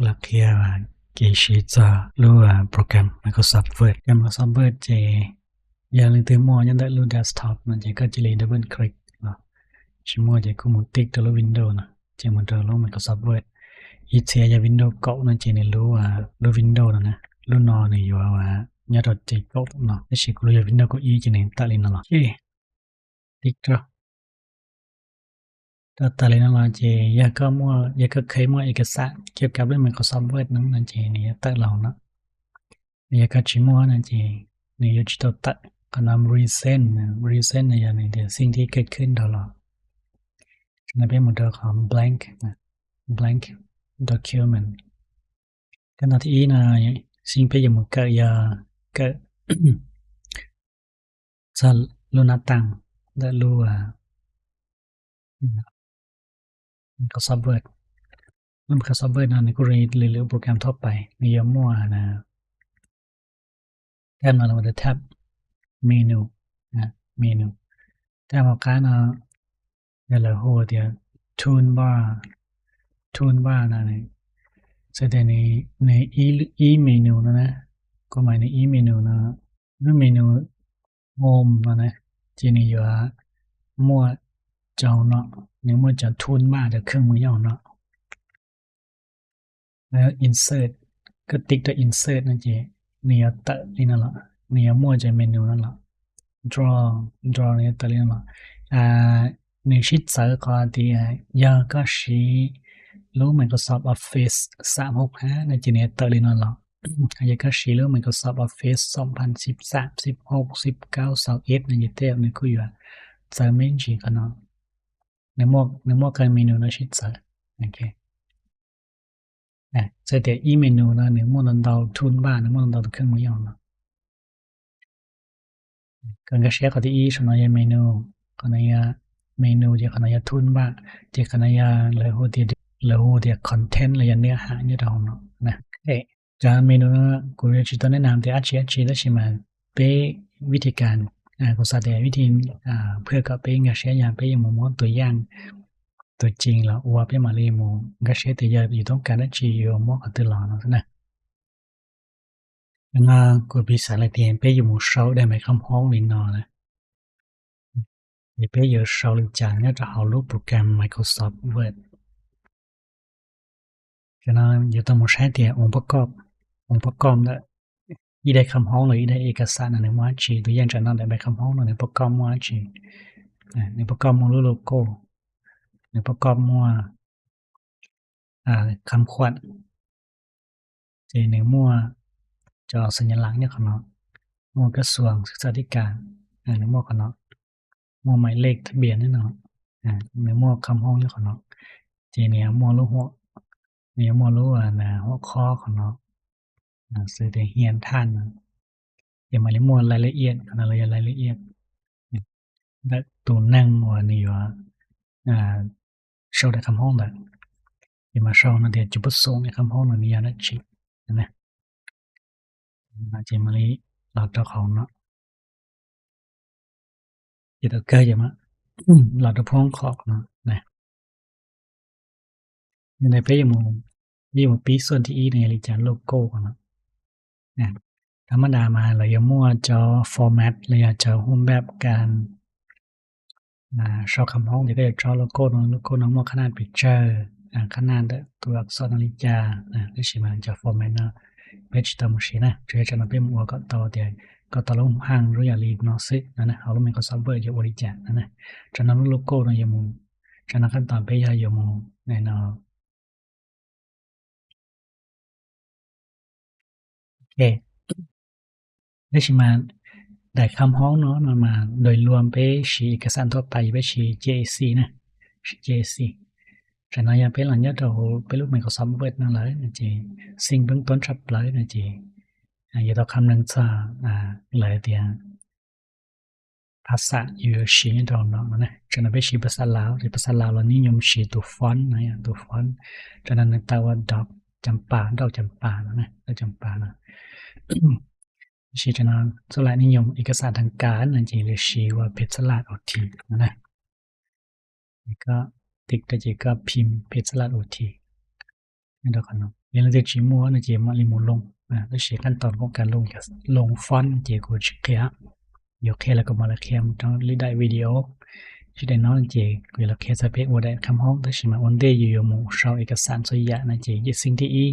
ລະເພຍວ່າເກຊິຈະຮູ້ວ່າໂປຣແກຣມ Microsoft Word ໂປຣແກຣມ Microsoft Word ເຈ ຢ່າລືມຕື່ມໝໍ້ຍັງໄດ້ຮູ້ desktop ມັນເຈກໍຈະລີ double click ເນາະ ຊິໝໍ້ເຈກຸມຕິກຕົວ Windows ນະ ເຈມັນຕົວ Microsoft Word ອີເຊຍາ Windows ເກົ້ານະ ເຈນີ້ຮູ້ວ່າ Windows ນະ ຮູ້ນອນຢູ່ວ່າຍາຕົວເຈເກົ້າເນາະ ເຈຊິຮູ້ວ່າ Windows ເກົ້າອີເຈນີ້ຕະລິນນະ ໂອເຄ ຕິກຕົວ ຕາຕາເລນອລາເຈ ຢາກະໝວດ ຢາກະເຄີຍໝວດເອກະສານກ່ຽວກັບເລື່ອງ Microsoft Word ນັ້ນນະເຈ ນີ້ຕາລອງເນາະ ຢາກະຊິໝວດນະເຈ ນີ້ຢູ່ຈິໂຕຕະ ກະນຳ recent ນະ recent ນະ ຢ່າງນີ້ເດ ສິ່ງທີ່ເກີດຂຶ້ນຕະຫຼອດ ນະເປັນໂມເດລຂອງ blank ນະ blank document ກະນະທີ່ອີນະ ສິ່ງເປັນຢູ່ໝູ່ກະຢາກະ ສະລຸນາຕັງ ແລະ ຮູ້ວ່າ Microsoft Word Microsoft Word ນັ້ນກໍເລີຍ ຫຼື ໂປຣແກຣມທົ່ວໄປ ມີຢູ່ໝວດນະ ແທັບນັ້ນ ຫຼືວ່າ tab ເມນູນະ ເມນູ ແທັບຂອງການເນາະ ແລ້ວຮູ້ວ່າ toolbar toolbar ນະ ໃສ່ແຕ່ໃນ ໃນ E E ເມນູນະ ຄວາມໝາຍໃນ E ເມນູນະ ຫຼື ເມນູ Home ເນາະນະ ທີ່ນີ້ຢູ່ວ່າໝວດເຈົ້າເນາະ ໃນໝວດເຈົ້າ toolbar ຈາກເຄື່ອງມືເຈົ້າເນາະ ແລ້ວ insert ກໍຕິກຕົວ insert ນະເຈ ນີ້ເຕີນນີ້ນະລະ ນີ້ໝວດຈາກເມນູນັ້ນລະ draw draw ນີ້ເຕີນນີ້ນະລະ ອ່າ ນີ້ຊິເຈີຂອງທີ່ ຢາກະຊິ ຮູ້ Microsoft Office ສາມຫົກຫ້າ ນະເຈ ນີ້ເຕີນນີ້ນະລະ ຢາກະຊິ ຫຼື Microsoft Office ສອງພັນສິບສາມ ສິບຫົກ ສິບເກົ້າ ຊາວເອັດ ໃນເຕບນີ້ຄືຢູ່ວ່າ ເຈີເມນຈີຂະເນາະ ໃນໝວກ ໃນໝວກການເມນູນະຊິເຈີ ໂອເຄ ອາ ໃສ່ແຕ່ອີເມນູນະ ໃນໝວກນັ້ນເຕົາ toolbar ໃນໝວກນັ້ນເຕົາ ເຄື່ອງມືເນາະ ການກະແຊເຂົ້າທີ່ອີ ສະໜ້ອຍເມນູ ຂະໜ້ອຍເມນູ ຈະຂະໜ້ອຍ toolbar ຈະຂະໜ້ອຍ ແລ້ວຮູ້ທີ່ ແລ້ວຮູ້ທີ່ content ແລ້ວ ເນື້ອຫາ ຢູ່ຕອນເນາະ ນະ ເອ ຈາກເມນູນະ ກູຈະຊິຕ້ອງແນະນຳແຕ່ອັດຊີ ອັດຊີ ແລ້ວຊິມາເປວິທີການ ອາ ກູສາແຕ່ວິທີ ອາ ເພື່ອກະເປກະເຊຍາ ເປໝູ່ ຕົວຢ່າງຕົວຈິງລະ ອວເປມາລີໝູ່ ກະເຊແຕ່ຢາຢູ່ຕ້ອງການອັດຊີ ຢູ່ໝໍກະຕື່ລອນນະ ອັນນາ ກູປີສາລະເຕຍ ເປຢູ່ໝູ່ເຊົາໄດ້ໄໝຄຳຮ້ອງລິນນອນະ ເປຢູ່ເຊົາລິຈານ ຍາດເຮົາລູກໂປຣແກຣມ Microsoft Word ຈະນອນຢູ່ຕຳໝູ່ໃຊ້ເຕຍ ອົງປະກອບ ອົງປະກອບນະ ອີໄດ້ຄຳຮ້ອງ ຫຼື ອີໄດ້ເອກະສານ ອັນໜຶ່ງມາຈີ ຕົວຢ່າງຈະນອນໄດ້ໃບຄຳຮ້ອງ ຫຼື ປະກອບມາຈີ ອາ ໃນປະກອບມາລູກໂລໂກ້ ໃນປະກອບມາ ອ່າ ຄຳຂວັນ ເຈ ໃນໝວດ ຈະເອົາສັນຍາລັກນີ້ຂະເນາະ ໝວດກະຊວງສຶກສາທິການ ອາ ໃນໝວດຂະເນາະ ໝວດໝາຍເລກທະບຽນນີ້ເນາະ ອາ ໃນໝວດຄຳຮ້ອງນີ້ຂະເນາະ ເຈ ໃນໝວດຮູ້ຫົວ ໃນໝວດຮູ້ ອັນ ຫົວຂໍ້ຂະເນາະ ອາ ຊື່ແຕ່ຮຽນທ່ານ ເຈ ມາໃນໝວດລາຍລະອຽດ ຂະເນາະ ລາຍລະອຽດ ແລະ ໂຕໜຶ່ງວ່ານີ້ວ່າ ອາ ເຊົາໄດ້ຄຳຮ້ອງແລ້ວ ເຈມາເຊົານະ ເດ ຈຸດປະສົງໃນຄຳຮ້ອງນີ້ ມີຢ່າງໃດຊີ້ ເຫັນໄໝ ມາເຈມາລີ ລາວເຈົ້າຂອງເນາະ ເຈຕົວເກີຍມາ ລາວຕົວພວງຂອກເນາະ ນະ ຢູ່ໃນເພຈຢູ່ໝູ່ ຢູ່ໝູ່ປີສ່ວນທີ່ອີໃນລິຈານໂລໂກ້ເນາະ ນະ ທຳມະດາມາ ລະຢ່າມົວເຈາະ format ລະຢ່າເຈາະຮູບແບບການ ອ່າ ຊອກຄຳຮ້ອງທີ່ເຂົາເຈົ້າເຈາະໂລໂກ້ເນາະ ໂລໂກ້ເນາະ ໝວດຂະໜາດ picture ອ່າ ຂະໜາດຕົວອັກສອນນາລິກາ ອ່າ ຫຼືຊິມາຈາກ format ເນາະ ເປັນຊິຕາມຊີ້ນະ ຈະເຮັດຈາກນັ້ນເປັນໝວດກໍຕໍ່ແຕ່ ກໍຕໍ່ລົງຫາງ ຫຼື ຢ່າລີບເນາະ ຊຶກນັ້ນນະ ເຮົາລົງ Microsoft Word ຢູ່ບໍລິຈາກນັ້ນນະ ຈາກນັ້ນໂລໂກ້ເນາະ ຢູ່ໝູ່ ຈາກນັ້ນຂັ້ນຕອນເປັນຢ່າຢູ່ໝູ່ແນ່ນອນ. ໂອເຄ ແລ້ວຊິມາໄດ້ຄຳຮ້ອງເນາະ ມາ ມາໂດຍລວມເປັນສີເອກະສານທົ່ວໄປ ເປັນສີ ເຈເອຊີ ນະ ເຈເອຊີ ຈະນອນຢ່າງເປັນຫຼັງຍາໂຕເປັນຮູບ Microsoft Word ນັ້ນແຫຼະ ນະເຈ ສິ່ງເບື້ອງຕົ້ນສັບເລີຍ ນະເຈ ອາ ຢູ່ຕໍ່ຄຳໜຶ່ງຊາ ອາ ຫຼາຍເຕີ ພາສາຢູ່ Chinese ເນາະ ຈະນຳໄປ Chinese ພາສາລາວ ທີ່ພາສາລາວລາວນິຍົມ Chinese ຕົວ font ນະ ຕົວ font ຈະນຳໃນຕາວ່າ ດອກຈຳປາ ດອກຈຳປານະ ດອກຈຳປານະ Chinese ຈະນຳສ່ວນຫຼາຍນິຍົມເອກະສານທາງການນະ Chinese ຫຼື Chinese ວ່າ ເພັດສະລາດ ໂອທີ ນະ ນີ້ກໍຕິກ ຕົວຈີ ກໍພິມ ເພັດສະລາດ ໂອທີ ເຮັດດອກເນາະ ເຮັດແລ້ວຈະໝູ່ນະ ເຈມາລີໝູ່ລົງ ອາ ແລ້ວຊິຂັ້ນຕອນຂອງການລົງ ລົງຟອນເຈ ກູຊິເຄຍ ເດຍວເຄຍແລ້ວກໍມາລະເຄຍ ຕ້ອງລີໄດວິດີໂອ ຊິໄດ້ນອນເຈ ກູລະເຄຍສະເພໂອໄດ້ຄຳຮ້ອງ ແຕ່ຊິມາອອນເດຢູ່ ໝູ່ເຊົາເອກະສານສ່ວນໃຫຍ່ນະເຈ ສິ່ງທີ່ອີ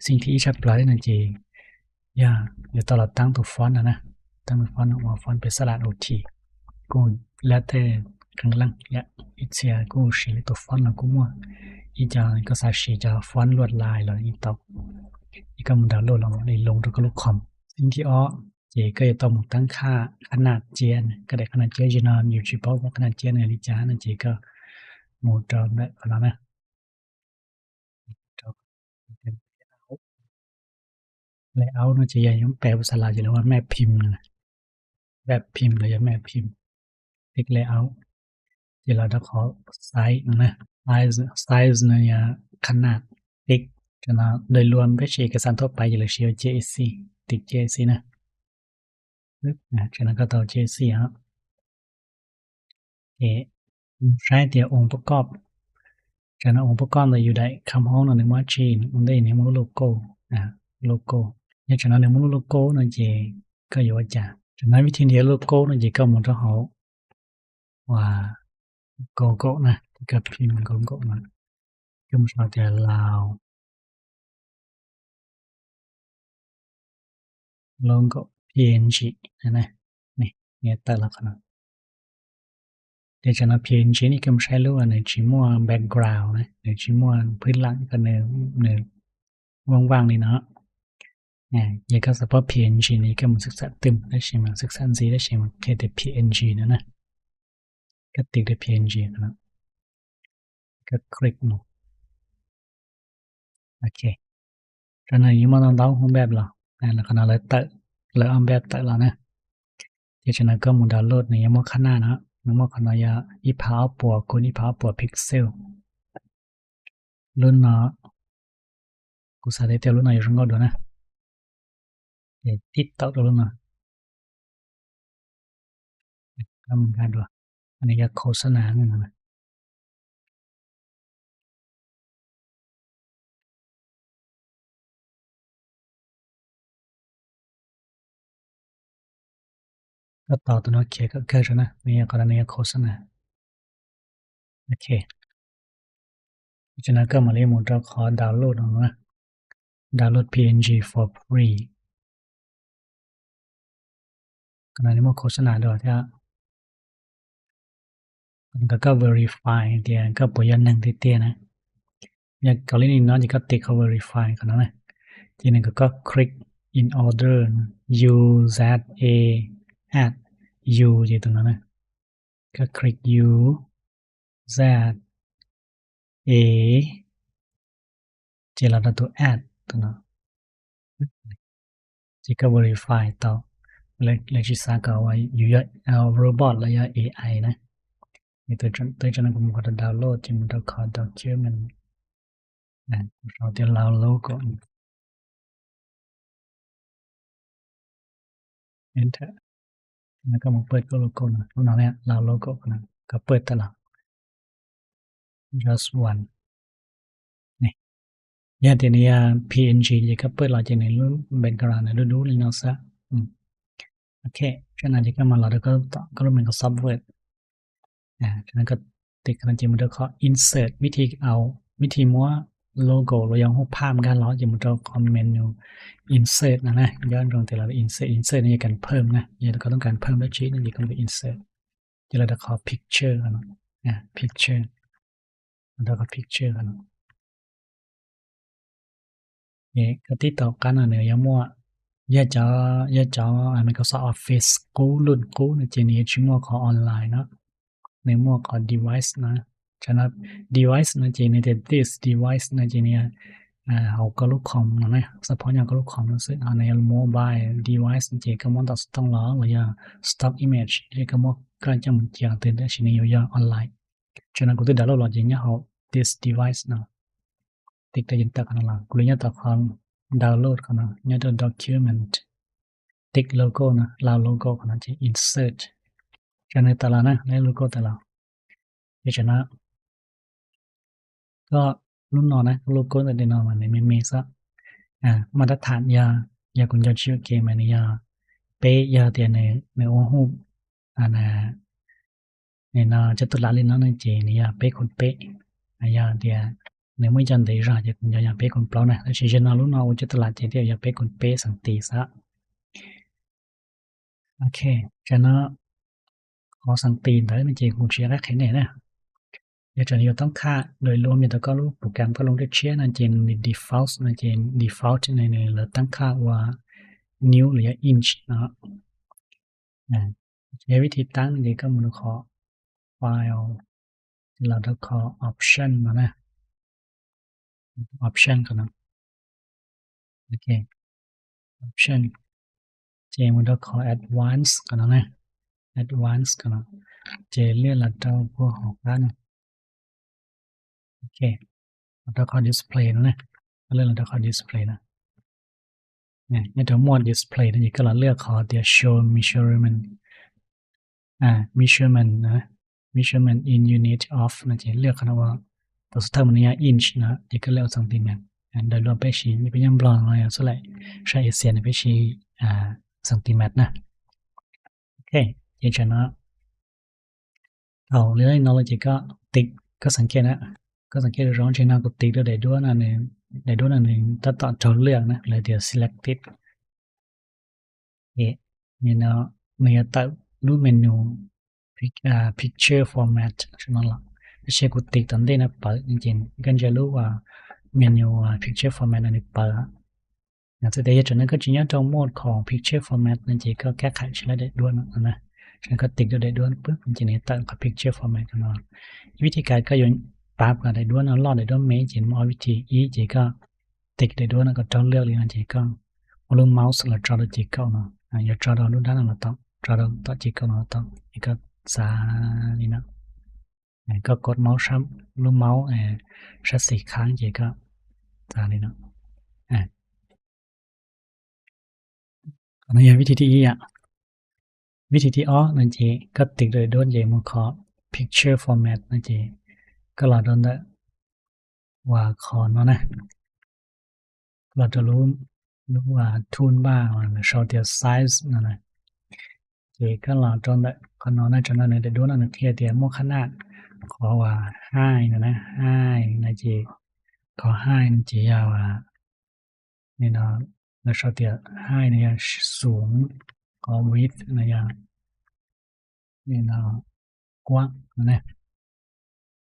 ສິ່ງທີ່ອີຊັບໄປນະເຈ ຢ່າ ເດຍວຕອນລາວຕັ້ງຕົວຟອນຫັ້ນນະ ຕັ້ງຕົວຟອນ ເອົາຟອນເປັນສະຫຼາດໂອທີ ກູແລ້ວແຕ່ຂ້າງຫຼັງ ແລະ ອີເຊຍ ກູຊິເລັກຕົວຟອນລາວກູໝວດ ອີຈາກໍສາຊິຈະຟອນລວດລາຍລະ ອີຕອກ ອີກະມາດາວໂຫຼດລະ ໄດ້ລົງຕົວກະລຸກຄອມ ສິ່ງທີ່ອອກ ເຈກໍຈະຕ້ອງມາຕັ້ງຄ່າຂະໜາດເຈນ ກໍໄດ້ຂະໜາດເຈນຢູ່ນານ ຢູ່ທີ່ເປົາຂະໜາດເຈນໃນລິຈານ ເຈກໍໝູດອນແບບນັ້ນນະ ເລເອົາເນາະ ຈະຢ່າຍອມແປພາສາລາວ ຈະເອີ້ນວ່າແມ່ພິມນະ ແບບພິມ ລະຢ່າແມ່ພິມ ຕິກເລເອົາ ເຈລາດະຂໍໄຊນະ ໄຊ ໄຊນະ ຂະໜາດ ຕິກ ຈະນະ ໂດຍລວມເປັນເອກະສານທົ່ວໄປ ຈະເລີຍຊິເອົາເຈເອຊີ ຕິກເຈເອຊີນະ ປຶບ ອາ ຈາກນັ້ນກໍຕໍ່ເຈເອຊີເນາະ ເອ ໃຊ້ແຕ່ອົງປະກອບ ຈາກນັ້ນອົງປະກອບລະຢູ່ໄດ້ ຄຳຮ້ອງເນາະ ເນມາຈີນ ອັນເດ ເນມໂລໂກ້ ອາ ໂລໂກ້ ຈາກນັ້ນເນມໂລໂກ້ເນາະ ເຈກໍຢູ່ວ່າຈາ ຈາກນັ້ນວິທີເດໂລໂກ້ເນາະ ເຈກໍໝູດເຮົາ ວ່າໂກໂກ້ນະ ທີ່ກັບພິມໂກໂກ້ນະ ຄືມາຊອກແຕ່ລາວ ໂລໂກ້ພີເອັນຈີຫັ້ນນະ ນີ້ ເນເຕີລະຂະໜາດ ເດຈານອດພີເອັນຈີນີ້ກໍມາໃຊ້ລວດໃນຈີມົວແບັກກຣາວນະ ໃນຈີມົວພື້ນຫຼັງ ກໍໃນ ໃນ ວ່າງໆນີ້ເນາະ ອາ ເດກໍສະເພາະພີເອັນຈີນີ້ກໍມາສຶກສາຕື່ມ ໄດ້ຊິມາສຶກສາຊີ້ ໄດ້ຊິມາເຄຍແຕ່ພີເອັນຈີນັ້ນນະ ກໍຕິກໄດ້ພີເອັນຈີເນາະ ກໍຄລິກເນາະ ໂອເຄ ຈາກນັ້ນຍັງບໍ່ຕ້ອງດາວໂຫຼດຮູບແບບລະ ອາ ແລ້ວກໍເລີຍເຕີ ເລີຍອອກແບບເຕີລະນະ ຈາກນັ້ນກໍມາດາວໂຫຼດໃນຍາມອກຂະໜາດເນາະ ຍາມອກຂະໜາດ ອີພາວເອົາປົວ ຄູນອີພາວເອົາປົວພິກເຊວ ລຸ້ນເນາະ ກູສາໄດ້ແຕ່ລຸ້ນເນາະ ຢູ່ຊົງກໍດູນະ ຕິດຕໍ່ລຸ້ນເນາະ ທຳການດູ ອັນນີ້ກໍໂຄສະນານີ້ນະ ກໍຕໍ່ຕົວເນາະ ເຄຍກໍເກີດນະ ໃນກໍລະນີໂຄສະນາ ໂອເຄ ຈາກນັ້ນກໍມາລີໝູດເຮົາຂໍດາວໂຫຼດເອົານະ ດາວໂຫຼດພີເອັນຈີ for free ກໍລະນີໂຄສະນາໂດຍທີ່ ແລ້ວກໍເວຣີຟາຍ ທີ່ກໍບໍ່ຢ່າງໜຶ່ງຕິດເຕຍນະ ຢ່າງກໍລະນີເນາະ ທີ່ກໍຕິກເຂົ້າເວຣີຟາຍກ່ອນນະ ທີໜຶ່ງກໍຄລິກ in order u z a add u ຢູ່ຕົງນັ້ນນະ ກໍຄລິກ u z a ເຈລາດາໂຕ add ຕົວເນາະ ເຈກໍເວຣີຟາຍຕໍ່ ເລກ ເລກທີ່ສາມກໍເອົາໄວ້ຢູ່ ເອົາໂຣບອດ ແລ້ວກໍເອໄອນະ ນີ້ຕົວຈະ ຕົວຈະນັ້ນກໍມາດາວໂຫຼດ ຈະມາດາວໂຫຼດ document ນະ ເອົາແຕ່ລາວໂລໂກ້ enter ແລ້ວກໍມາເປີດໂກໂລໂກ້ນະ ເອົາແລ້ວລາວໂລໂກ້ນະ ກໍເປີດຕະຫຼາດ just one ນີ້ ຢ່າງທີ່ນີ້ ອາ ພີເອັນຈີ ກໍເປີດລາວຈາກໃນ background ນະ ດູໆ ນີ້ເນາະຊະ ອືມ ໂອເຄ ຈາກນັ້ນກໍມາລາວ ກໍ ກໍ Microsoft Word ອາ ຈາກນັ້ນກໍຕິກຂະໜາດ ຈະມາເດີ ຂໍ insert ວິທີເອົາ ວິທີມົວໂລໂກ້ຫຼືວ່າຮູບພາບກັນເນາະ ຈະມາເດີ ຄອມເມັນຢູ່ insert ນະນະ ຍ້ອນຂອງແຕ່ລະ insert insert ໃນການເພີ່ມນະ ແລ້ວກໍຕ້ອງການເພີ່ມແລ້ວຊີ້ ນີ້ກໍ insert ຈະລະດາ ຂໍ picture ເນາະ ອາ picture ແລ້ວກໍ picture ເນາະ ເອ ກໍຕິດຕໍ່ກັນເນາະ ເນຍ ຢ່າມົວ ຢ່າຈະ ຢ່າຈະ Microsoft Office ກູລຸ້ນກູນະ ເຈນີ້ຊິມົວຂໍອອນລາຍເນາະ ໃນໝວດຂອງ device ນະ ສຳລັບ device ນະ ເຈນີ້ this device ນະ ເຈນີ້ ເຮົາກໍລູກຄອມນະ ສະເພາະຫຍັງກໍລູກຄອມຊື່ ເຮົາໃນ mobile device ເຈກໍໝວດ desktop ລະ ຫຼືວ່າ stock image ເຈກໍໝວດ ການຈຳເຈຍງຕື່ນ ແຕ່ຊິນີ້ຢູ່ຢ່າງອອນລາຍ ສະນັ້ນ ກູຈະດາວໂຫຼດລະ ຈະຫຍັບເອົາ this device ເນາະ ຕິກໄດ້ຍິນຕາຂະໜາດລະ ກູເລີຍຫຍັບຕາຂອງດາວໂຫຼດຂະໜາດ ຫຍັບໂຕ document ຕິກໂລໂກ້ນະ ລາວໂລໂກ້ຂະໜາດ ຈະ insert ຈະໃນຕາລາງນະ ໃນໂລໂກ້ຕາລາງ ເພາະສະນັ້ນ ກໍ ລຸ້ນເນາະນະ ໂລໂກ້ແຕ່ເນາະ ມັນແມ່ນເມສະ ອາ ມາດຕະຖານ ຢາ ຢາກຸນຢອດຊິໂອເກ ມັນຢາເປ ຢາເຕຍ ໃນ ໃນໂອຮູບ ອັນນະ ໃນເນາະ ຈະຕຸລັດ ຫຼືເນາະ ໃນເຈ ນີ້ຢາເປຄຸນເປ ອາ ຢາເຕຍ ໃນມື້ຈັນເດ ຢາ ຢາເປຄຸນເປົານະ ແລ້ວຊິເຮັດເນາະ ລຸ້ນເນາະ ໂອ ຈະຕຸລັດ ເຈ ເຕຍ ຢາເປຄຸນເປ ສັງຕີສະ. ໂອເຄ ຈະເນາະ ຂໍສັງຕີນເດີ ມັນຈະຮູ້ຊິຍາກແຄ່ໃດນະ. ດຽວຈະຢູ່ຕັ້ງຄ່າໂດຍລວມ ຢູ່ຕະກອນໂປຣແກຣມກໍລົງຈະເຊຍນະ ເຈນ default ນະ ເຈນ default ໃນ ໃນລະຕັ້ງຄ່າວ່າ new ຫຼື inch ເນາະ. ອາ ໃຊ້ວິທີຕັ້ງນີ້ກໍໝູນຂອ file ແລ້ວກໍ option ເນາະນະ option ກ່ອນເນາະ. ໂອເຄ option ເຈ ມັນຕ້ອງຂໍ advanced ກ່ອນເນາະ advanced ກ່ອນເນາະ ເຈ ເລືອກລະດັບພວກຂອງມັນ. ໂອເຄ ລະດັບຂອງ display ເນາະ ເລືອກລະດັບຂອງ display ນະ ໃນຕົວໝວດ display ນີ້ກໍລະເລືອກຂໍຕົວ show measurement ອາ measurement ນະ measurement in unit of ນະ ຈະເລືອກຄະນະວ່າ ຕົວສຸດທ້າຍມັນຍາ inch ນະ ຈະກໍເລືອກເອົາຊັງຕີແມັດ ອາ ໂດຍລວມເປັນສີ ນີ້ເປັນຍາມບລອນ ເນາະ ສ່ວນຫຼາຍໃຊ້ເອເຊຍນີ້ເປັນສີ ອາ ຊັງຕີແມັດນະ. ໂອເຄ ເຈັງຊັ້ນເນາະ ເອົາເລີຍເນາະ ແລ້ວເຈັງກໍຕິກ ກໍສັງເກດນະ ກໍສັງເກດລອງເຈັງນະ ກໍຕິກໂດຍໄດ້ດ້ວນອັນໜຶ່ງ ໄດ້ດ້ວນອັນໜຶ່ງ ຕະຕອນເຈົ້າເລືອກນະ ແລ້ວດຽວ selected ເອ ນີ້ເນາະ ນີ້ກໍເຕີມຮູບເມນູ picture format ຊັ້ນລະ ແລ້ວເຊຍກູຕິກຕອນເດນະ ເປີດ ຈິງໆ ກໍຈະຮູ້ວ່າເມນູ picture format ອັນນີ້ເປີດ ຫຼັງຈາກທີ່ເຮັດຈັ່ງນັ້ນກໍຈະຍ້າຍຕົວໂໝດຂອງ picture format ນັ້ນເຈ ກໍແກ້ໄຂຊິໄດ້ດ້ວນນະ ສະນັ້ນກໍຕິກໂດຍໄດ້ດ້ວນປຶບ ມັນຈະເຮັດຕາມ picture format ຂອງເຮົາ. ວິທີການກໍຢູ່ປັບກໍໄດ້ດ້ວນເນາະ ລອດໄດ້ດ້ວນເມ ເຈ ມາເອົາວິທີອີ ເຈ ກໍຕິກໄດ້ດ້ວນ ແລ້ວກໍເຈົ້າເລືອກເລີຍນະ ເຈ ກໍເອົາລູກເມົາສ໌ ແລ້ວເຈາະເອົາເຈ ກໍເນາະ ອາ ຢາກເຈາະເອົາລູກດ້ານເນາະ ເຈົ້າເນາະ ເຈົ້າເຈ ກໍເນາະ ເຈົ້າ ນີ້ກໍສານີ້ເນາະ ອາ ກໍກົດເມົາສ໌ ລູກເມົາສ໌ ອາ ຊາສີຄ້າງ ເຈ ກໍສານີ້ເນາະ ອາ ຂໍອະນຸຍາດວິທີທີ່ອີອະ ວິທີທີ່ອໍນັ້ນເຈ ກໍຕິກໂດຍດ້ວນເຈ ໝູນຂໍ picture format ນັ້ນເຈ ກໍລະດົນເດີ ວ່າຂໍເນາະນະ ລະຈະຮູ້ ຫຼືວ່າ toolbar ວ່າ short size ນັ້ນນະ ເຈ ກໍລະຈົນໄດ້ ກໍເນາະນະ ຈະເນາະ ໄດ້ດ້ວນອັນເທດ ໝວດຂະໜາດ ຂໍວ່າ height ນັ້ນນະ height ນະເຈ ຂໍ height ນະເຈ ຢ່າວ່າ ນີ້ເນາະ ແລ້ວຊອດເຕີມ height ນີ້ຢ່າສູງ ຂໍ width ນະຢ່າ ນີ້ເນາະ ກວ້າງນະ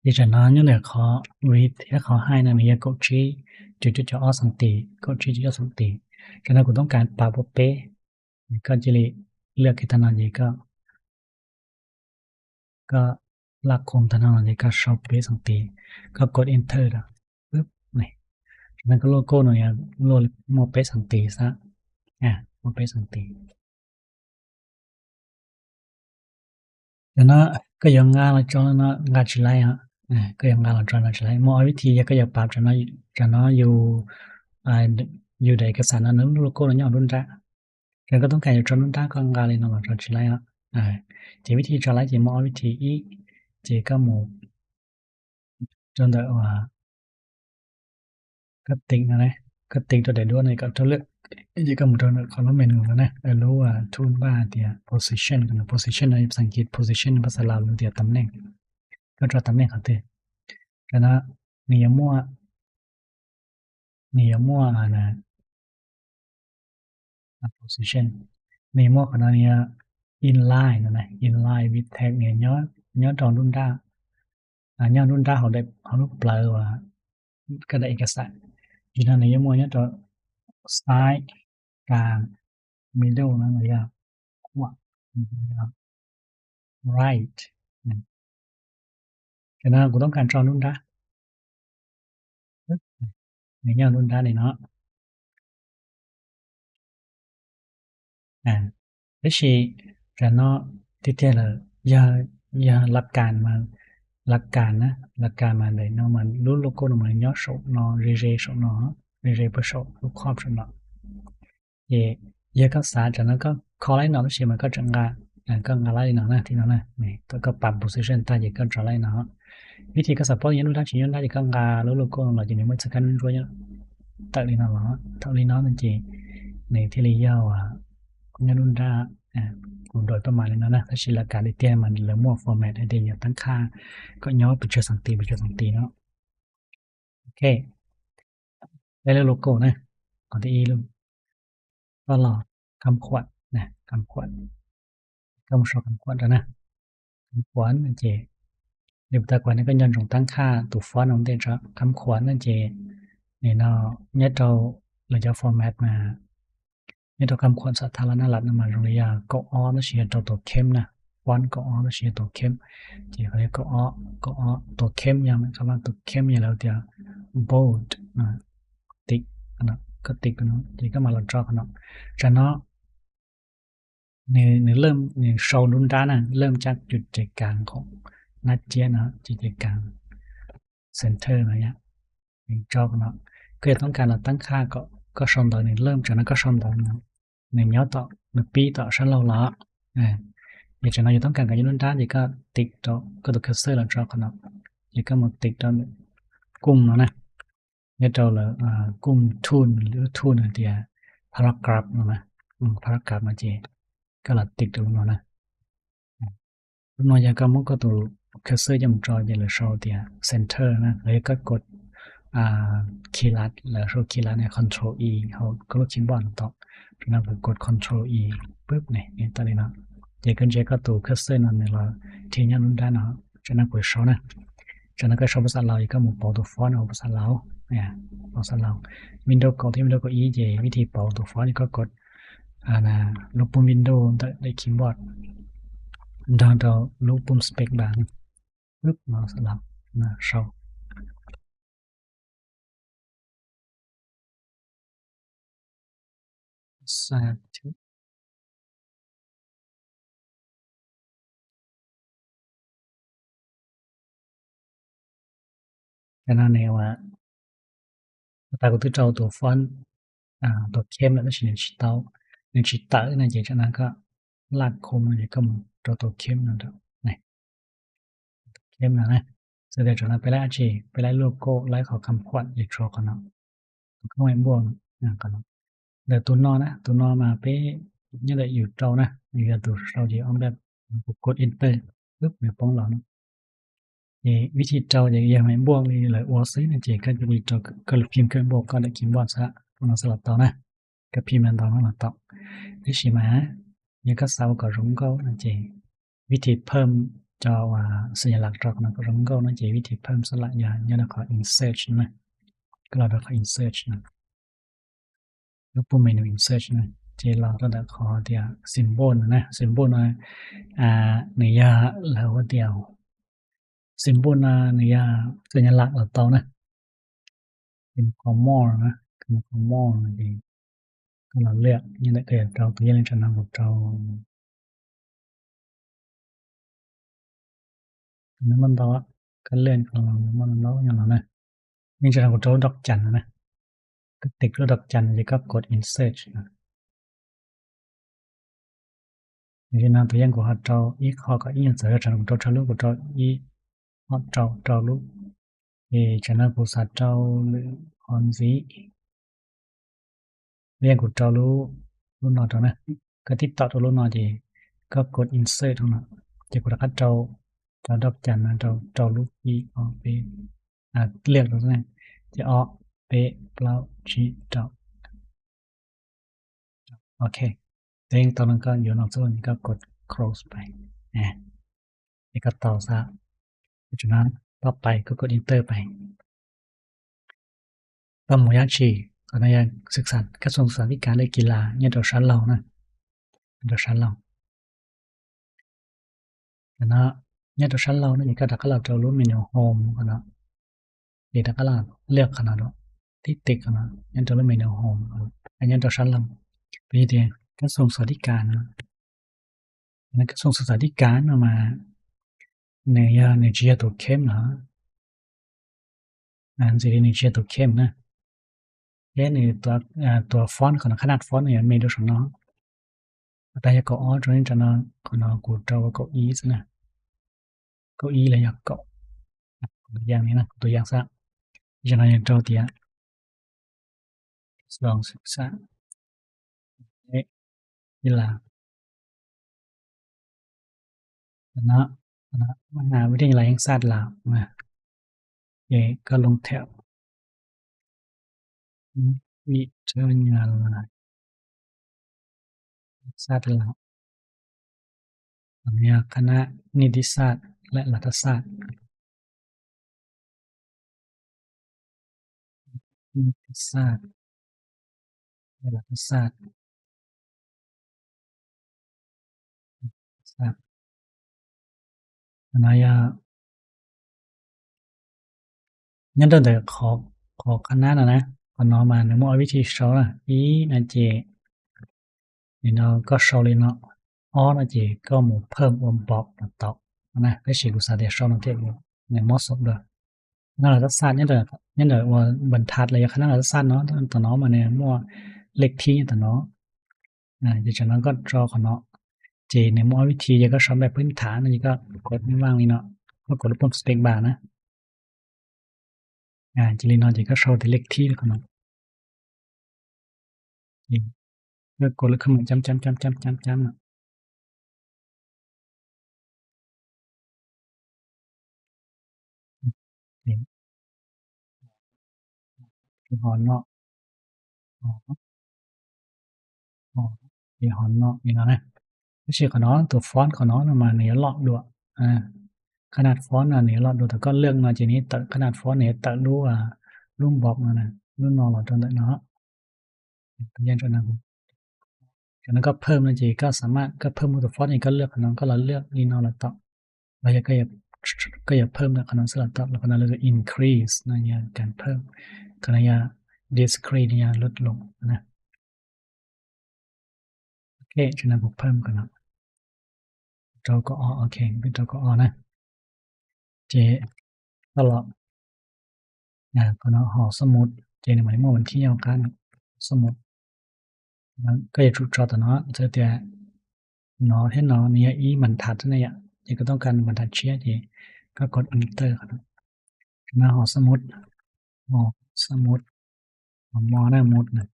ທີ່ຈະເນາະ ຍ້ອນເດີ ຂໍ width ແລະ ຂໍ height ນະ ມີກະກົດຊີ້ຈຸດໆ ອອກສັງຕີ ກົດຊີ້ຈຸດໆ ອອກສັງຕີ ຈະເນາະ ກູຕ້ອງການປັບບໍ່ເປະ ກໍຈະເລືອກເຮັດທາງນັ້ນ ນີ້ກໍ ກໍລັກຄົມທາງນັ້ນ ນີ້ກໍຊອບເປະສັງຕີ ກໍກົດ enter ລະ ປຶບ ນີ້ ຈາກນັ້ນກໍໂລໂກ້ເນາະ ໂລ ໝວດເປະສັງຕີຊະ ອາ ໝວດເປະສັງຕີ ແລ້ວເນາະ ກໍຍັງງາລະຈອນເນາະ ງາຊິໄລເນາະ ອາ ກໍຍັງງາລະຈອນ ງາຊິໄລ ໝໍວິທີຢາກກໍຢາກປັບຈະເນາະ ຈະເນາະ ຢູ່ ອາ ຢູ່ໃນເອກະສານນັ້ນ ໂລໂກ້ເນາະ ຍ້ອນລຸນດາ ແລ້ວກໍຕ້ອງການຈະຈອນລຸນດາ ກໍງາລີເນາະ ຈອນຊິໄລເນາະ ອາ ຈະວິທີຈອນໄລ ຈະໝໍວິທີອີ ຈະກໍໝູ ຈອນໄດ້ວ່າ ກໍຕິກນັ້ນແຫຼະ ກໍຕິກຕົວໃດດ້ວນນີ້ກໍຕົວເລືອກ ຈະກໍໝູ ຄອລອມເມນູນະ ເອີ ຫຼືວ່າ toolbar ເຕີມ position ກັນ position ໃນພາສາອັງກິດ position ພາສາລາວເຕີມຕຳແໜ່ງ ກໍຈະຕຳແໜ່ງເຂົາເຕີມ ແລ້ວນະ ນີ້ໝວດ ນີ້ໝວດອັນນະ position ນີ້ໝວດຂະໜາດນີ້ inline ນະ inline with text ນີ້ ຍ້ອນ ຍ້ອນຈອນລຸນດາ ອາ ຍ້ອນລຸນດາ ເຮົາໄດ້ ເຮົາໄດ້ແປວ່າ ກໍໄດ້ເອກະສານ ຢູ່ນັ້ນນີ້ໝວດຍ້ອນຈອນຊ້າຍ ກາງ middle ນະ ແລ້ວກໍຂວາ right ອາ ແລ້ວນະ ກູຕ້ອງການຈອນລຸນດາ ນີ້ຍ້ອນລຸນດານີ້ເນາະ ອາ ແຕ່ຊິ ກະເນາະ ທີ່ແທ້ແລ້ວ ຢ່າ ຢ່າຫຼັກການມາ ຫຼັກການນະ ຫຼັກການມາເລີຍເນາະ ມາລຸ້ນໂລໂກ້ເນາະ ມາຍໍໂຊເນາະ ເຣເຣໂຊເນາະ ເຣເຣເພື່ອໂຊຮູບຂອບໂຊເນາະ ເອ ເຢ ກໍສາ ຈາກນັ້ນກໍຂໍໄລ່ເນາະ ຊິມັນກໍຈະງາ ອາ ກໍງາໄລ່ເນາະນະ ທີ່ເນາະນະ ນີ້ ແລ້ວກໍປັບ position ຕາເຢ ກໍຈະໄລ່ເນາະ វិធី ក៏ support ញ៉ាំ ôh ញ៉ាំ ôh ក៏ ngà លុ logo ລະ ຈະ ມີ ເມື່ອ ສະກັນ ເລີຍ ເຕີ ເລີຍ ເນາະ ເຕີ ເລີຍ ເນາະ ມັນ ຈະ ໃນ ທີ່ ລະ ຍະ ວ່າ ຍາ ôh ອ່າ ໂດຍ ປະມານ ເລີຍ ເນາະ ນະ ຖ້າ ຊິ ລະ ການ ທີ່ ເຕີ ມັນ ລະ ໝວກ format ໃຫ້ ໄດ້ ຍາ ຕັ້ງຄ່າ ກໍ ຍໍ ໄປ ເຈີ ສັງຕີ ໄປ ເຈີ ສັງຕີ ເນາະ. ໂອເຄ ໄດ້ ແລ້ວ ໂລໂກ້ ນະ ກໍ ທີ່ ອີ ລູກ ຕະຫຼອດ ຄຳຂວັນ ນະ ຄຳຂວັນ ຄຳຂວັນ ນະ ຄຳຂວັນ ໂອເຄ ເດບຕາກວນ ກໍ ຍ້ອນ ຈົ່ງ ຕັ້ງຄ່າ ໂຕ font ຂອງ ເຕ ຈະ ຄຳຂວັນ ໂອເຄ ນີ້ ເນາະ ຍາ ໂຕ ລະ ຈະ format ມາ ຍາ ໂຕ ຄຳຂວັນ ສາທາລະນະລັດ ນະ ມາ ໂຮງຮຽນ ກໍ ອອ ນະ ຊິ ໂຕ ໂຕ ເຂັ້ມ ນະ font ກໍ ອອ ນະ ຊິ ໂຕ ເຂັ້ມ ໂອເຄ ກໍ ອອ ກໍ ອອ ໂຕ ເຂັ້ມ ຍາ ຄຳວ່າ ໂຕ ເຂັ້ມ ຍາ ແລ້ວ ເຕ bold ນະ ຕິກ ນະ ກໍ ຕິກ ນະ ໂອເຄ ກໍ ມາ ລອງ ຈອກ ເນາະ ຈະ ເນາະ ນີ້ ນີ້ເລີ່ມ ນີ້ ໂຊ ນຸນດາ ນະ ເລີ່ມຈາກຈຸດໃຈກາງຂອງໜ້າເຈ້ຍ ນະ ຈຸດໃຈກາງ center ນະ ນີ້ ນີ້ ຈອກ ເນາະ ຄືຕ້ອງການເຮົາຕັ້ງຄ່າ ກໍ ກໍ ຊອນດອນ ນີ້ ເລີ່ມຈາກນັ້ນ ກໍ ຊອນດອນ ເນາະ ນີ້ ຍອດຕໍ່ ນີ້ ປີຕໍ່ ຊາລາວ ລະ ອາ ເຮັດຈັ່ງໃດ ຢູ່ຕ້ອງການ ກໍ ຢູ່ ນຸນດາ ນີ້ ກໍ ຕິກຕໍ່ ກໍ ຕົວ cursor ລະ ຈອກ ເນາະ ນີ້ ກໍ ມາ ຕິກຕໍ່ ກຸ້ມ ເນາະ ນະ ເຮັດເອົາລະ ອາ ກຸ້ມ tune ຫຼື tune ເດ paragraph ເນາະ ອືມ paragraph ມາເຈ ກໍລະຕິກຕົວເນາະ ອາ ຕົວເນາະ ຢາກະໝົດກໍຕົວ cursor ຈະມາຈອຍ ຈະລະໂຊເດ center ນະ ແລ້ວກໍກົດ ອາ ຄີລັດ ແລ້ວໂຊຄີລັດໃນ control E ເຮົາກໍລົດຄີບອດຕໍ່ ຈາກນັ້ນກໍກົດ control E ປຶບ ນີ້ ນີ້ ຕາມນີ້ເນາະ ເຈ ກໍ ເຈ ກໍຕົວ cursor ນັ້ນ ແລ້ວທີ່ຍາ ນຸນດາ ເນາະ ຈາກນັ້ນກໍ ໂຊ ນະ ຈາກນັ້ນກໍ ໂຊ ພາສາລາວ ອີກກໍ ໝູ່ ເປົ່າ ຕົວ font ເອົາພາສາລາວ ເນຍ ພາສາລາວ Windows ກໍ ທີ່ Windows ກໍ E ເຈ ວິທີ ເປົ່າ ຕົວ font ນີ້ ກໍກົດ ອາ ນະ ລູກປຸ່ມ Windows ໄດ້ ໄດ້ keyboard ດາວ ດາວ ລູກປຸ່ມ space bar ປຶບ ເອົາສະລັບ ນະ ໂຊ ສາທຸ ແຕ່ນັ້ນເອງວ່າ ຕາກໍຄືເຈົ້າຕົວຟອນ ອາ ຕົວເຂັ້ມ ແລ້ວມັນຊິ ຊິເຕົາ ມັນຊິເຕີນະ ຈາກນັ້ນກໍລາກຄົມ ແລ້ວກໍເຈົ້າຕົວເຂັ້ມນັ້ນ ນີ້ ເຂັ້ມນະ ສະແດງຈາກນັ້ນໄປໄລ່ອາຊີ ໄປໄລ່ໂລໂກ້ ໄລ່ຂໍ້ຄຳຂວັນ ເຮັດໂຊກ່ອນເນາະ ເຂົ້າໄປບວກນະ ແລ້ວຕົວນໍນະ ຕົວນໍມາເປະ ຍັງໄດ້ຢູ່ເກົ່ານະ ຢູ່ຕົວເຮົາຈະອອກແບບ ກົດ Enter ປຶບ ໃນປ່ອງເຮົາເນາະ ນີ້ ວິທີເຈົ້າຢາກ ຢາກໃຫ້ບວກນີ້ ຫຼື ອວກຊື່ນະ ເຈ ກໍຈະມີຕົວ ກໍພິມເຄື່ອງບວກ ກໍໄດ້ຄີບອດຊະ ພວກເຮົາສະລັບຕໍ່ນະ ກໍພິມແມ່ນຕອນເຮົາເນາະ ຕໍ່ ນີ້ຊິມາ ແລ້ວກໍເຊົາກໍລົງເກົ່ານະ ເຈ ວິທີເພີ່ມຈອກວ່າສັນຍາລັກຈອກນະກໍລົງເກົ່ານະ ເຈ ວິທີເພີ່ມສະຫຼະຍາ ຍານະ ຂໍ insert ນະ ກໍລະ ຂໍ insert ນະ ລູກປຸ່ມເມນູ insert ນະ ເຈ ລະ ກໍລະ ຂໍ ເດ symbol ນະ symbol ນະ ອາ ໃນຍາ ລະ ວ່າ ດຽວ symbol ນະ ໃນຍາ ສັນຍາລັກ ລະ ເຕົານະ ເປັນ ຂອງ more ນະ ເປັນ ຂອງ more ນະ ເອງ ກໍລະເລືອກ ນີ້ແຫຼະ ກໍເຈົ້າ ຕົວຢ່າງ ຈາກນັ້ນກໍເຈົ້າ ອັນນີ້ມັນດອກ ການເລື່ອນຂອງມັນເນາະ ຫຍັງເນາະນະ ນີ້ຈະເອົາຕົວດອກຈັນນະ ກໍຕິກຕົວດອກຈັນ ແລ້ວກໍກົດ insert ນະ ນີ້ນະ ຕົວຢ່າງ ກໍ Ctrl ອີ ກໍ Ctrl ອີ ຈາກນັ້ນ Ctrl ທະລຸ ກໍ Ctrl ອີ Ctrl ທະລຸ ເອ ຈາກນັ້ນ ກໍ Ctrl ຫຼື Alt ຊີ ລຽນ Ctrl ລູກ ລູກນໍ ຕົວນະ ກໍຕິດຕໍ່ຕົວລູກນໍ ເຈ ກໍກົດ insert ເນາະ ເຈ ກໍ Ctrl ຈາກດອກຈັນນະ Ctrl ລູກ ອີ ອອກ ເປ ອາ ເລືອກຕົວນັ້ນ ຈະອອກ ເປ ເປົ່າ ຈີ ເຕົາ ໂອເຄ ຕົວເອງ ຕອນນັ້ນກໍຢູ່ນອກໂຊນ ກໍກົດ close ໄປ ອາ ນີ້ກໍເຕົາຊະ ຈາກນັ້ນຕໍ່ໄປກໍກົດ enter ໄປ ຕໍ່ໝູ່ຢ່າງ ກໍໃນຢ່າງສຶກສາ ກະຊວງສຶກສາທິການ ແລະ ກິລາ ຍາດໂຕ ຊານເລົາ ນະ ຍາດໂຕ ຊານເລົາ ເນາະ ຍາດໂຕ ຊານເລົາ ນີ້ກໍດັກກະລາໂຕ ລູກເມນູໂຮມ ເນາະ ນີ້ ດັກກະລາ ເລືອກຂະໜາດເນາະ ຕິກຕິກຂະໜາດ ຍາດໂຕ ລູກເມນູໂຮມ ອັນ ຍາດໂຕ ຊານເລົາ ເປັນທີ່ກະຊວງສຶກສາທິການ ເນາະ ໃນກະຊວງສຶກສາທິການເນາະ ມາ ເນຍ ເນຈຽໂຕເຂັມເນາະ ອັນຊິເນຈຽໂຕເຂັມນະ ເຫັນຕົວ ຕົວຟອນຂອງຂະໜາດຟອນນີ້ມັນມີໂດຍສະເພາະເນາະ ແຕ່ຢາກກໍອອໂຕນີ້ຈະເນາະ ຂອງເຮົາກູເຈົ້າກໍອີຊະນະ ເກົ້າອີ່ ແລ້ວຢາກເກາະ ຕົວຢ່າງນີ້ນະ ຕົວຢ່າງຊະ ຈະນ້ອຍເຈົ້າເຕຍ ລອງສຶກສາ ເອ ກິລາ ຄະນະ ຄະນະມະຫາວິທະຍາໄລແຫ່ງຊາດລາວ ມາ ເອ ກໍລົງແຖວ ວິທະຍາໄລແຫ່ງຊາດລາວ ຄະນະນິຕິສາດ ແລະ ລັດຖະສາດ ນິຕິສາດ ແລະ ລັດຖະສາດ ສາດ ອັນນັ້ນ ຍາ ຍັງຕັ້ງແຕ່ຂໍ ຂໍຄະນະນະ ນະ ຂອງນ້ອງມາ ໃນໝວດວິທີໂຊນະ ອີນະເຈ ນີ້ເນາະ ກໍໂຊເລີຍເນາະ ອໍນະເຈ ກໍໝູ່ເພີ່ມອວມບອກມາຕອບນະ ກໍຊິກຸສາເດໂຊນະເທດໃນໝົດສົບເດີ ຄະນະລັດຖະສາດ ຍັງແຕ່ ຍັງແຕ່ວ່າບັນທັດ ແລະ ຄະນະລັດຖະສາດເນາະ ຕອນນ້ອງມາໃນໝວດເລກທີຕອນເນາະ ອາ ຈາກນັ້ນກໍຈອກເນາະ ເຈ ໃນໝວດວິທີ ແລ້ວກໍສອບແບບພື້ນຖານ ອັນນີ້ກໍກົດວາງນີ້ເນາະ ກໍກົດປຸ່ມສະເປກບານະ ອາ ຈະລີເນາະ ເຈກໍເຊົາແຕ່ເລກທີເນາະ ເອີ ກົດແລ້ວຂະເໝີ້ນຈ້ຳໆໆໆໆເນາະ ເອີ ທີ່ຮອນເນາະ ອໍ ອໍ ທີ່ຮອນເນາະ ນີ້ເນາະນະ ຊື່ຂອງເນາະ ຕົວຟອນຂອງເນາະ ມາເໜືອຫຼອດດ້ວຍ ອາ ຂະໜາດຟອນ ອາ ເໜືອຫຼອດດ້ວຍ ແຕ່ກໍເລືອກເນາະ ຈາກນີ້ ຂະໜາດຟອນເໜືອຕະລຸ ອາ ລຸມບອກເນາະ ລຸມນອງເນາະ ຕອນນັ້ນເນາະ ຢ່າງນັ້ນ ຈາກນັ້ນກໍເພີ່ມນະ ເຈກໍສາມາດ ກໍເພີ່ມຕົວຟອນ ເອ ກໍເລືອກຂອງເນາະ ກໍລະເລືອກ ນີ້ເນາະ ລະຕອບ ລະຢາກ ກໍຢາກ ກໍຢາກເພີ່ມນະ ຂອງເນາະ ສະລັບຕອບ ລະຂອງເນາະ ເລືອກ increase ນະ ຍາການເພີ່ມ ຂອງເນາະ ຢາກ decrease ນະ ຍາກລົດລົງນະ ໂອເຄ ຈາກນັ້ນກໍເພີ່ມຂອງເນາະ ເຈົ້າກໍ ອໍ ໂອເຄ ເປັນເຈົ້າກໍ ອໍ ນະ ເຈຕະຫຼອດ ອາ ກໍເນາະ ຫໍສະໝຸດ ເຈ ໃນໝາຍເຖິງວ່າວັນທີເນາະ ສະໝຸດ ມັນກໍຈະຖືກຈອດຕະເນາະ ເທື່ອແຕ່ເນາະ ເຫັນເນາະ ນີ້ອີບັນທັດນະ ເຈກໍຕ້ອງການບັນທັດເຊຍ ເຈກໍກົດ Enter ເນາະ ເນາະ ຫໍສະໝຸດ ຫໍສະໝຸດ ຫໍມອນະ ໝຸດນະ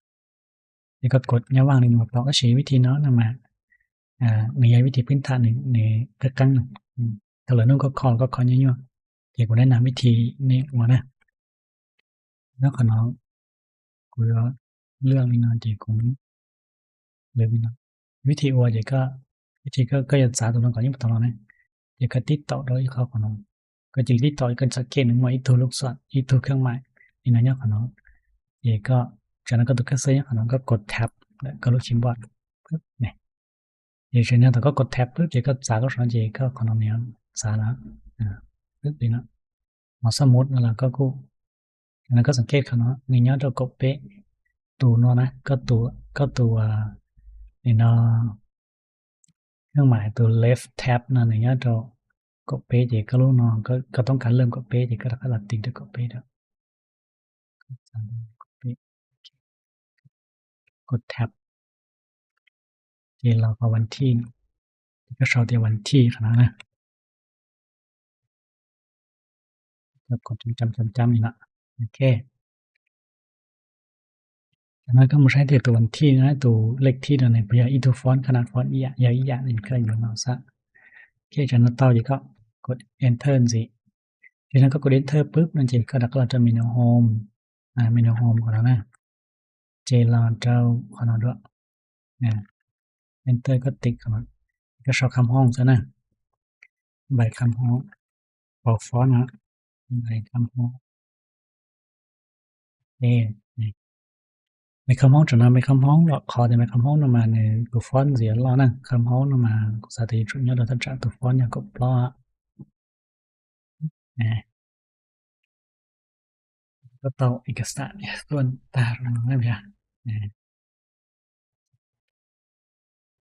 ແລ້ວກໍກົດຍາວວ່າງນີ້ມາ ເພາະວ່າຊິວິທີເນາະ ນຳມາ ອາ ມີວິທີພື້ນຖານໃນ ໃນກະກັງນະ ອືມ ຖ້າເລີຍໜຶ່ງກໍຂໍ ກໍຂໍຍົວໆ ເຈກໍແນະນຳວິທີນີ້ວ່ານະ ແລ້ວຂະນ້ອງ ກູເລືອກນີ້ເນາະ ເຈກົດເລືອກນີ້ເນາະ ວິທີອວດ ເຈກໍ ວິທີກໍ ກໍຢ່າສາຕົວນັ້ນກ່ອນ ຍັງບໍ່ຕ້ອງເນາະ ເຈກໍຕິດຕໍ່ໂດຍເຂົ້າຂອງນ້ອງ ກໍຈະຕິດຕໍ່ ກໍສັງເກດເຫັນວ່າອີກຕົວລູກສອນ ອີກຕົວເຄື່ອງໝາຍ ນີ້ນະ ຍອດຂອງນ້ອງ ເຈກໍ ຈາກນັ້ນກໍຕົວເຄື່ອງເສີມຂອງນ້ອງ ກໍກົດ Tab ແລ້ວກໍລູກ Gmod ປຶບ ນີ້ ເຈ ຈາກນັ້ນກໍກົດ Tab ປຶບ ເຈກໍສາກໍສອນ ເຈກໍຂອງນ້ອງນີ້ສາລະ ອາ ປຶບ ນີ້ເນາະ ມາສະໝຸດ ແລ້ວກໍກູ ແລ້ວກໍສັງເກດຂະນ້ອງ ນີ້ຍອດຕົວກົບເປະ ຕູເນາະນະ ກໍຕູ ກໍຕູ ອາ ນີ້ເນາະ ເຄື່ອງໝາຍຕົວ Left Tab ນັ້ນ ນີ້ຍອດຕົວກົບເປະ ເຈກໍຮູ້ເນາະ ກໍ ກໍຕ້ອງການເລີ່ມກົບເປະ ເຈກໍລະຕິງຕົວກົບເປະ ກົດ Tab ເຈລາວກໍວັນທີ ກໍເຊົາແຕ່ວັນທີຂະໜາດນະ ແລ້ວກົດຈ້ຳໆໆນີ້ລະ ໂອເຄ ຈາກນັ້ນກໍມາໃຊ້ແຕ່ຕົວວັນທີນະ ຕົວເລກທີນະ ບໍ່ຢາກອີກຕົວຟອນ ຂະໜາດຟອນ ອີກຢ່າງ ອີກຢ່າງໜຶ່ງ ກໍຢູ່ນຳຊະ ໂອເຄ ຈາກນັ້ນຕໍ່ອີກກໍກົດ Enter ຈັ່ງຊີ້ ຈາກນັ້ນກໍກົດ Enter ປຶບ ມັນຈະ ກໍລະຈະ Menu Home ອາ Menu Home ຂອງເຮົານະ ເຈລາວເຈົ້າຂອງເຮົາດ້ວຍ ອາ Enter ກໍຕິກເຂົ້າມາ ກໍຊອກຄຳຮ້ອງຊະນະ ໃບຄຳຮ້ອງ Font ນະ ໃບຄຳຮ້ອງ ເອ ນີ້ ໃບຄຳຮ້ອງ ຈາກນັ້ນໃບຄຳຮ້ອງ ລະຂໍແຕ່ໃບຄຳຮ້ອງນຳມາ ໃນຕົວຟອນສີຫຼໍ່ນະ ຄຳຮ້ອງນຳມາ ສາທິດຍອດ ລະຈະຕົວຟອນຫຍັງກໍປອດ ແນະ ກໍຕໍ່ເອກະສານສ່ວນຕາງນັ້ນ ແນະ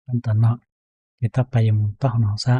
ຂັ້ນຕອນເນາະ ທີ່ຕໍ່ໄປ ຢາກໝູນຕໍ່ເນາະ ສະ